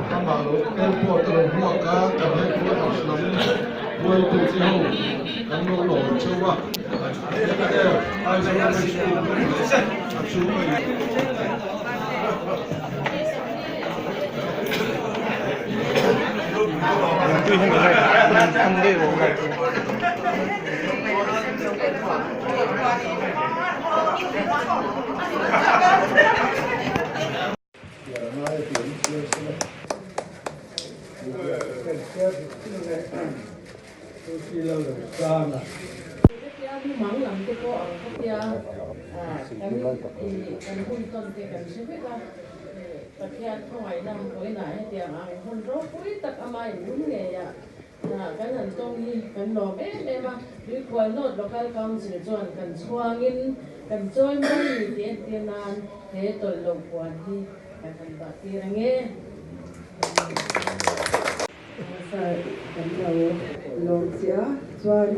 Amah lo airport a lo hmuak a, kan headquarters lam hruaitute ho kan lo lawm theuh a, Aizawl High School a chung a in. Hetia mang lam te pawh ang khatia kan kan hun tawn te kan hre vek a, Pathian khawngaihna vawiinah hetiang ang hun ropui tak ama inlum ngei a kan han tawng hi kan lawm em em a, Tuikhual North Local Council chuan kan chhuangin kan chawi mai ni tih entir nan he tawlh loh puan hi kan han bah tir ang e. Sir, kan lo lawm che a, chuan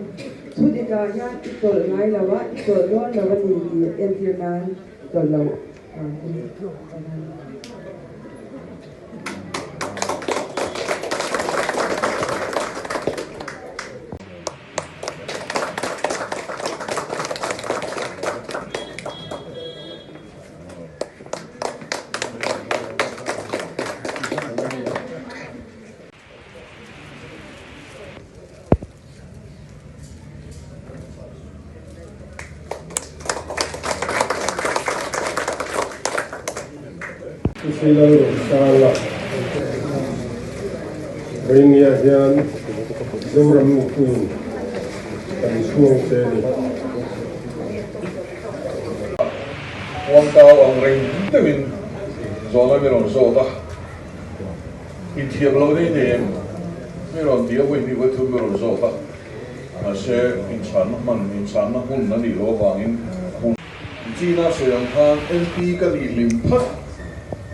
thu dikah hian i tawlh ngai lo a, i tawlh dawn lo a ni tih entir nan tawlh loh puan hi kan han. Chusila Rosala Vawinia hian Zoram mipui kan chhuang che a ni. Huangtau ang reng deuhin zawhna min rawn zawt a. Inthiam lo nei nem mi rawn ti a, vawi hnih vawi thum mi rawn zawt a, mahse inchhanna hman, inchhanna hun a nih loh avangin a hun. China sawi ang khan MP ka nih hlim phat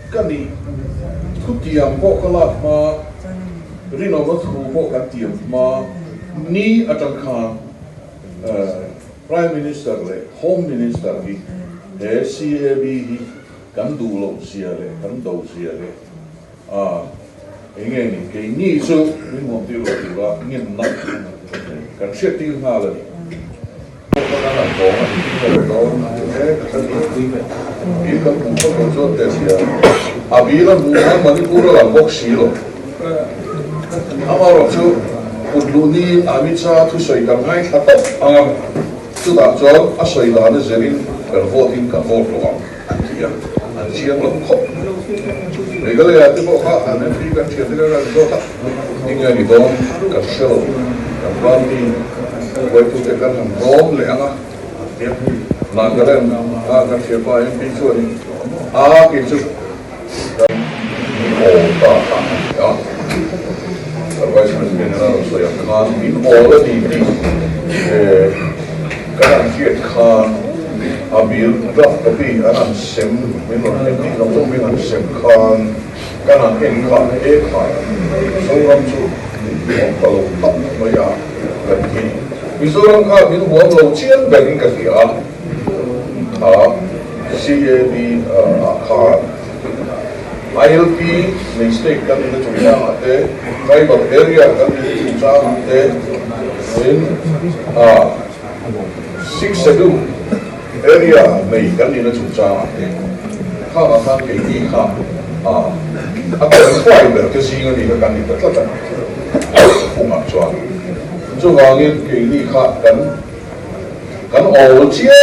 ka nih thutiam pawh ka lak hma, rinawmna thu pawh kan tiam hma ni atang khan Prime Minister leh Home Minister hi he CAB hi Kan duh loh zia leh kan do zia leh a eng nge ni keini chu min huam tir lo tura ngenna kan hriat tir nghal a ni. Bil kan hmuh phawt loh chuan teh sia a bil a hmuh khan Manipur a lang bawk si lo. Amaherawhchu kut luh ni Amit Shah thusawi kan ngaithla tawp ang a. Chutah chuan a sawi dan a zirin kan vote in kan vote lo ang an ti a, an chiang lo khawp. Meghalaya te pawh kha an MP kan thiam te kan rawn zawt a, eng nge ni dawn kan hre lo, kan party hruaitute kan han rawm leh ang a, an ti a. Nagaland a kan thianpa MP chuanin a kei chu kan min awl ta kha an ti a, kan Vice President in a rawn sawi ang khan min awl a ni tih kan han hriat khan. A bill draft copy an han sem, min rawn en tih zawng zawng min han sem khan kan han en kha e khai Mizoram chu min huam ta lo tak mai a kan ti. Mizoram khan min huam lo chiang berin ka hria a, kha CAB ah khan ILP nei state kan nihna chungchangah te, tribal area kan nihna chungchangah te min a. Sixth Schedule area nei kan nihna chungchangah te khangah khan keini kha a tel thuai ber te zing a ni kha kan ni ta tlat a phungah chuan. Chuvangin keini kha kan kan awl chiang.